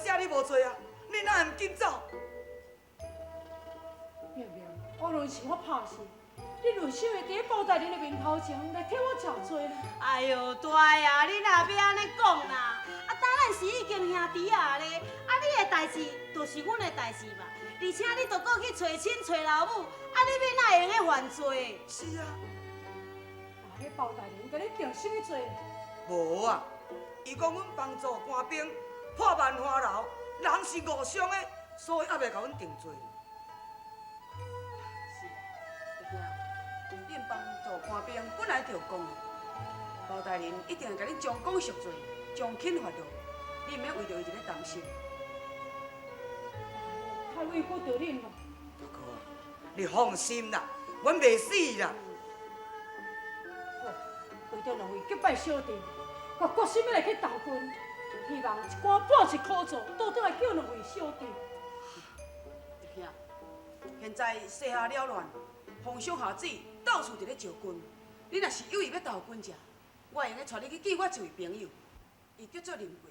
寫你無罪啊，你哪會毋緊走？明明，無論是我拍死，你為啥會佇咧包大人的面頭前來替我食罪呢？哎喲，大爺，你若欲按呢講啦，啊，當咱是已經兄弟仔咧，啊，你的代誌就是阮的代誌嘛，而且你都閣去揣親揣老母，啊，你欲哪會用得犯罪？是啊。啊，彼包大人共你定啥物罪？無啊，伊講阮幫助官兵破萬花樓，人是誤傷的，所以猶未共阮定罪。是，大兄，恁幫助官兵本來就有功的，包大人一定會共恁將功贖罪，將輕發落，你毋免為著伊一咧擔心。太委屈著恁咯。大哥啊，你放心啦，阮袂死啦。好，為著兩位結拜小弟，我決心欲來去投軍，希望一官半職可做，倒轉來叫兩位小弟。大兄，現在西夏了亂，皇上下旨，到處佇咧召軍。你若是有意欲投軍者，我會用得帶你去見我一位朋友，伊叫做林貴，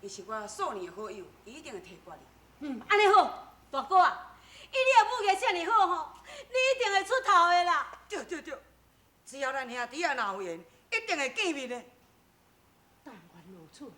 伊是我數年的好友，伊一定會提拔你。嗯，按呢好，大哥啊，以你的武藝遮爾好吼，你一定會出頭的啦。對對對，只要咱兄弟仔若有緣，一定會見面的。但願如此。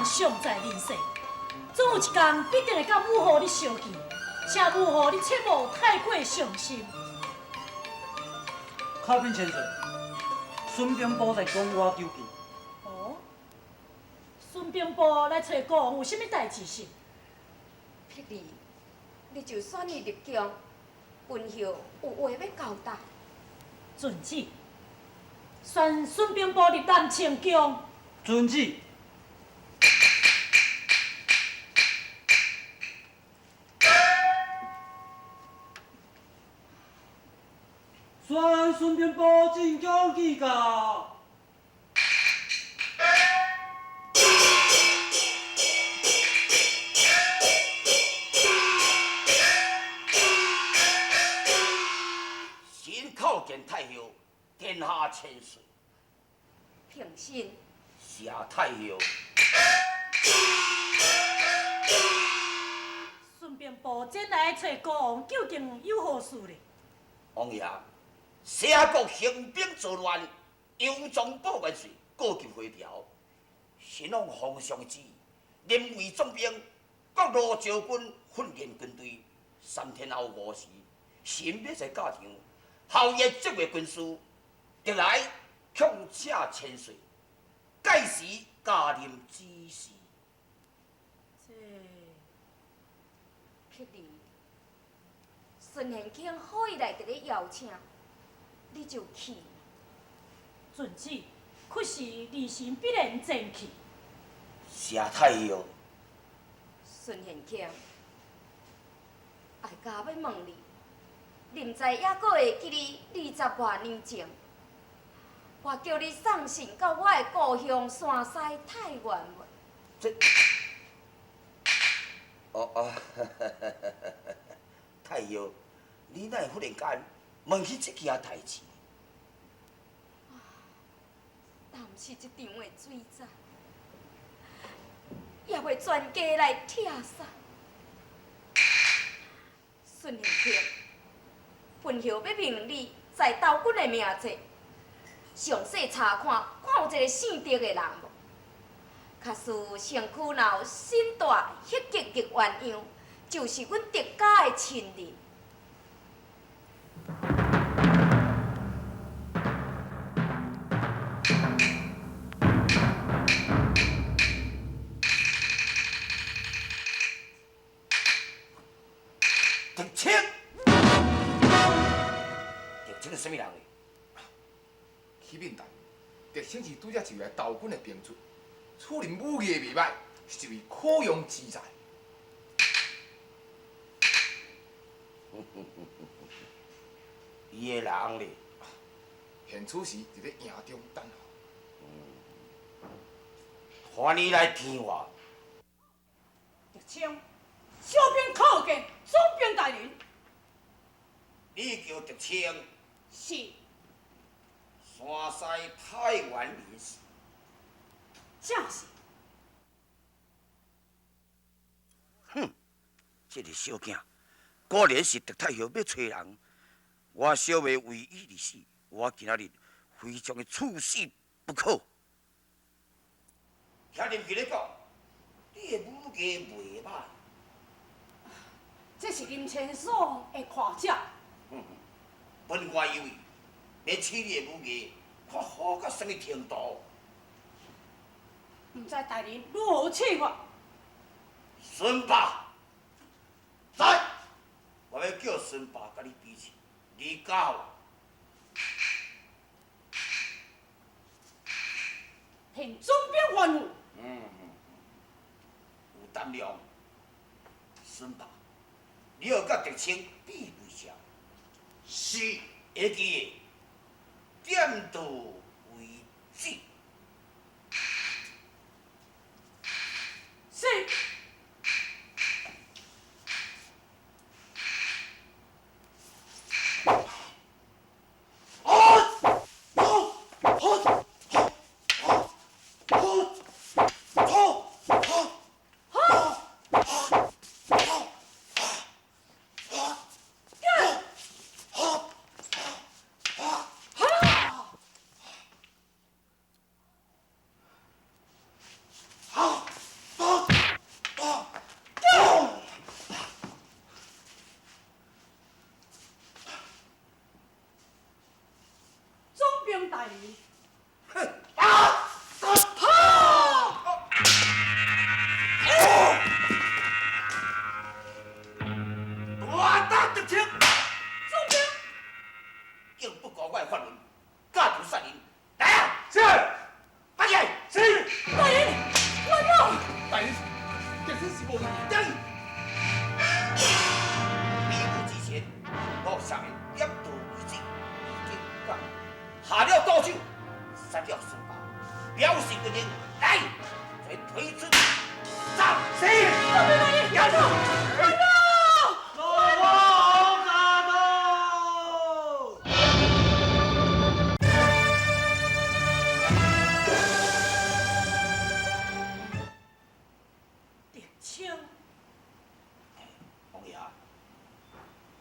尚在人世，總有一天必定會佮母后你相見，請母后你切莫太過傷心。啟稟千歲，孫兵部在宮外求見。哦，孫兵部來揣國王有啥物代誌是？碧兒，你就選伊入宮，本后有話欲交代。遵旨，選孫兵部入南清宮。遵旨。選孫兵部進宮見教。臣叩見太后，殿下千歲。平身。臣。谢太后。孙兵部前来找国王，究竟有何事咧？王爷，西夏国兴兵作乱，尤宗报元帅告急回朝，神往皇上旨意，临危总兵各路招军训练军队，3天后午时，臣欲在教场，候约这位军师，特来强请千岁，届时驾临指示。这碧儿，孙贤卿好意来伫咧邀请，你就去。遵旨，可是儿臣必然前去。谢太后。孙贤卿，哀家欲问你，你毋知犹阁会记你20外年前，我叫你送信到我的故乡山西太原无？这，哦哦，太后，你哪会忽然间问起这件代志？但毋是这场的水灾，也袂全家来拆散。孙贤卿，本后要问你，在投军的名册，详细查看，看有一个姓狄的人无？假使身躯若有新大血结玉鸳鸯，就是阮狄家的亲人。狄青，狄青是啥物人呢？启禀大人，狄青是拄才一位来投军的兵卒，处理武艺袂歹，是一位可用之才。伊的人咧，现此时伫咧营中等候。传伊来听话。狄青，小兵叩见总兵大人。你叫狄青？是。山西太原人士。正是。哼，这个小囝果然是狄太后欲揣人，我小妹为伊而死，我今仔日非将伊处死不可。听林奇咧讲，你的武艺袂歹。这是林千爽的夸奖。本官以为，要试你的武艺，看好到啥物程度。毋知大人如何试法？孙爸，在，我欲叫孙爸佮你比试，你教我。听总兵吩咐。有胆量。孙爸，你要佮狄青比几下？是，会记的，点到为止。是。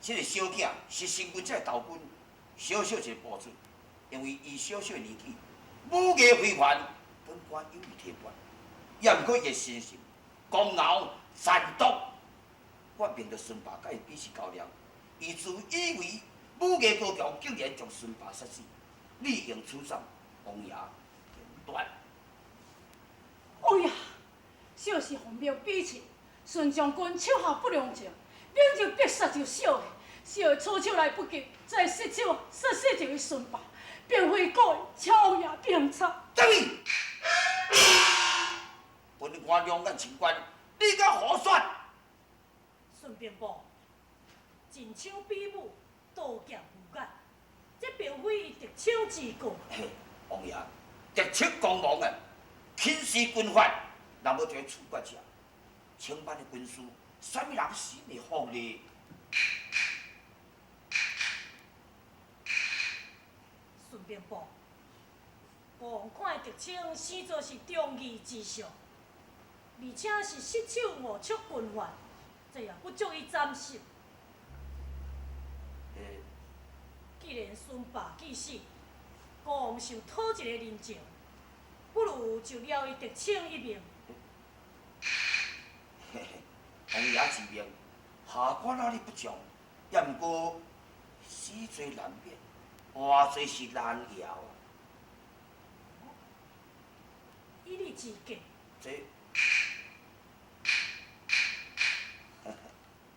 這個小囝是成阮這个投軍小小一个部族，因為伊小小的年紀，武藝非凡，本官有意提拔。也毋過伊的身世，剛敖善毒，我命著孫爸佮伊比試較量，伊自以為武藝高強，竟然將孫爸殺死，理應處斬，王爺評斷。王爺，小婿奉命比試，孫將軍手下不良將，免就必殺就小的，小的出手來不及，才失手殺死一位孫爸，並非故意，請王爺評查。等你，本官兩眼清官，你敢胡說？孫兵部，真槍比武，刀劍無眼，這並非伊得逞之過。嘿，王爺，得逞光芒啊！輕視軍法，若無一个處決者，清班的軍師，啥物人死袂服呢？孫兵部，国王看得逞生做是忠義之相，而且是失手誤觸軍法，這也不足以斬首。既然孫爸既死，國王想討一個人情，不如就饒伊得逞一命。嘿嘿，王爺之命，下官哪裡不從？也毋過死罪難免，活罪是難饒啊。以你之見，這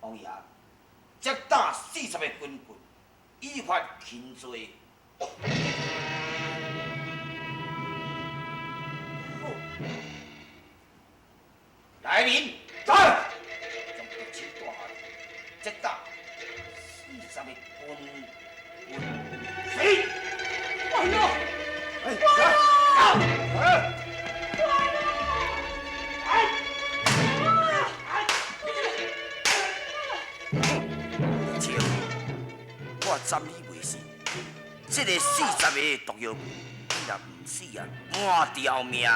王爺，這打40個軍棍，依法輕罪。好，來人，在。將得逞帶下來，這打40個軍棍。是。完了，完了。我斩你袂死，這个40个毒药，你若毋死啊，半條命。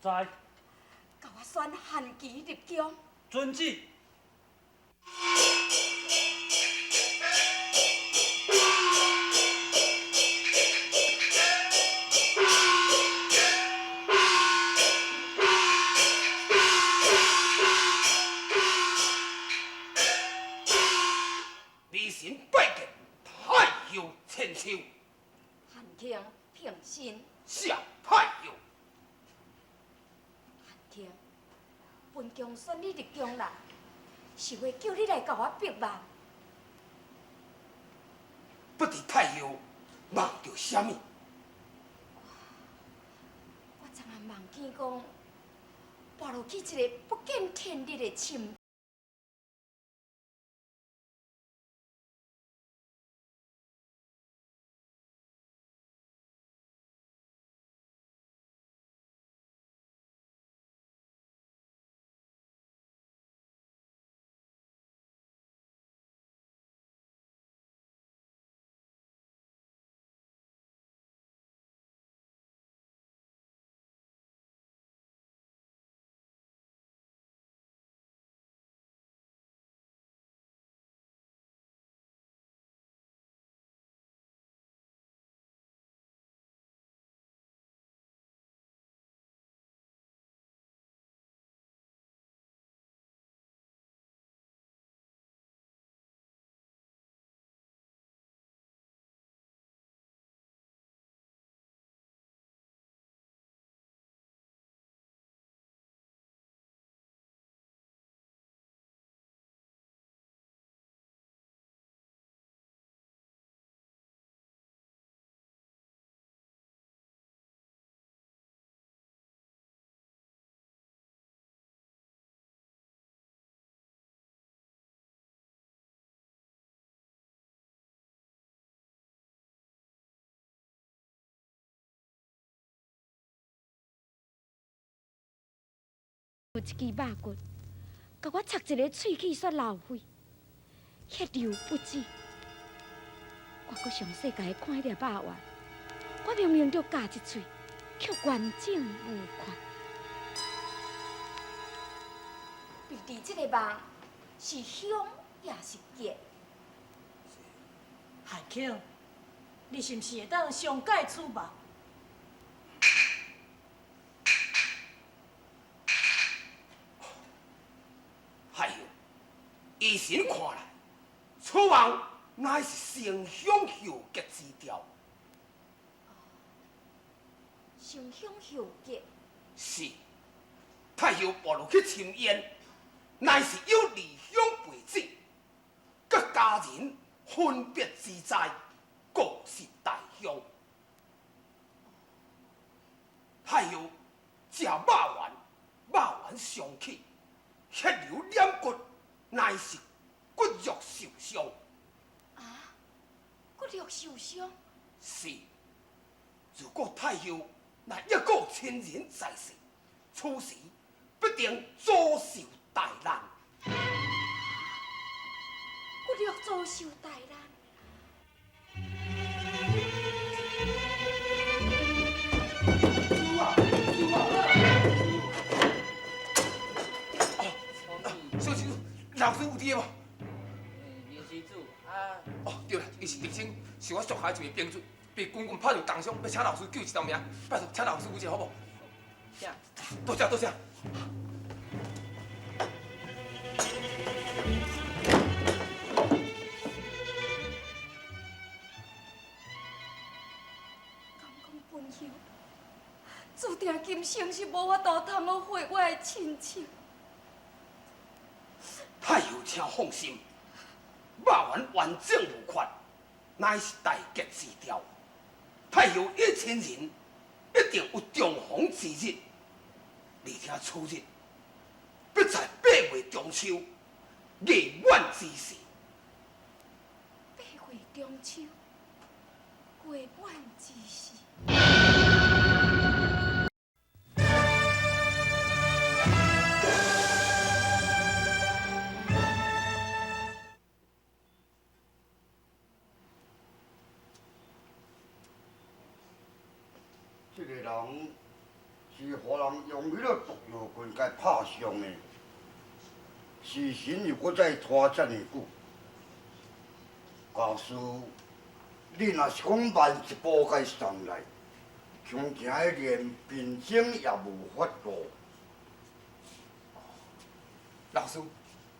在。共我选韩琦入宫。遵旨。微臣拜见太后千秋。韩卿平身。谢太后。韩卿，本宫选你入宫来，是为叫你来共我逼万。不知太后梦著啥物？我昨暗梦见讲，跋落去一个不见天日的深。有一支肉骨，共我插一个喙齿煞流血，血流不止。我阁详细共伊看彼粒肉丸，我明明著咬一喙，却完整无缺。不知这个梦是凶也是吉？海庆，你是毋是会当上解此梦？依神看来，此梦乃是成凶后吉之兆。成凶后吉。是，太后跋落去深渊，乃是有离乡背井，佮家人分别之灾，故是大凶。太后食肉丸，肉丸伤气，血流两骨。乃是骨肉受伤。啊，骨肉受伤？是。如果太后若抑阁有亲人在世，此时必定遭受大难。骨肉遭受大难。老师有伫个无？临时主啊。哦，对啦，伊是特清，是我属下一位兵卒，被军棍拍著重伤，欲请老师救一条命，拜托，请老师有者好无？请。多谢多谢。敢讲本后，注定今生是无法度通好回我的亲情。太后，请放心，肉丸完整无缺，乃是大吉之兆。太后与亲人一定有重逢之日，而且此日必在八月中秋月满之时。八月中秋月满之时。这个人是予人用彼个毒药棍共拍伤的，时辰又阁再拖遮尔久。假使你若是讲慢一步共伊送来，恐惊连病征也无法度。老师，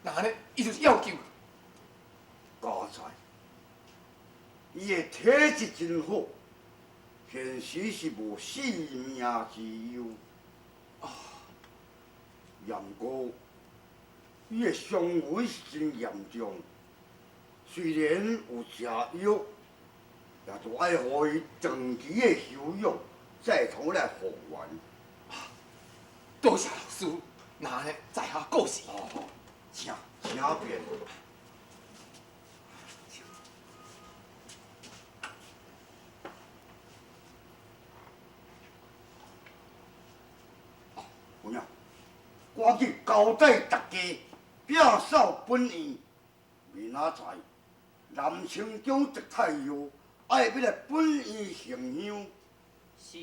那按呢，伊就是要救。家在，伊的体质真好。现时是无性命之忧，啊！毋过，伊的伤痕是真严重，虽然有食药，也都爱予伊长期的休养，才会通来复原。多谢老师，那呢，在下告辞。哦，请请便。有影，赶紧交代大家，摒扫本院。明仔载南清宫狄太后爱欲来本院行香。是。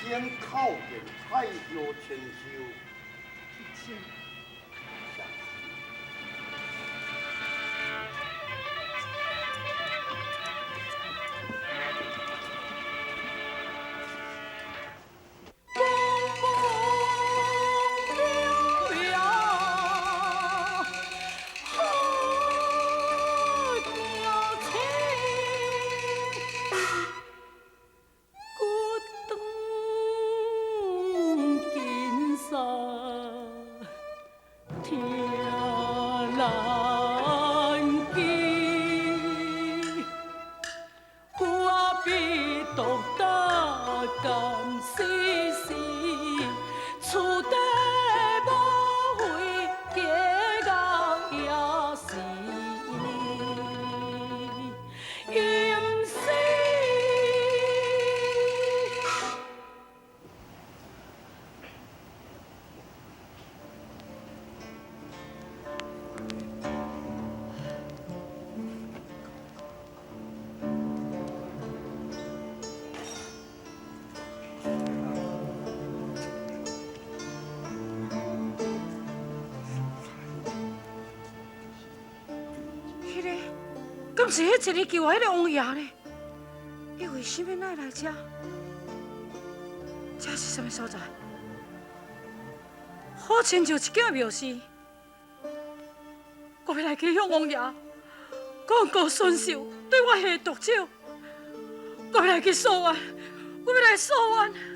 先叩见太后千寿。请。敢是彼一日救我彼个王爷呢？伊为啥物爱来遮？这是啥物所在？好亲像一间庙寺。我欲来去向王爷讲告孙秀对我下毒手。我欲来去诉冤，我欲来诉冤。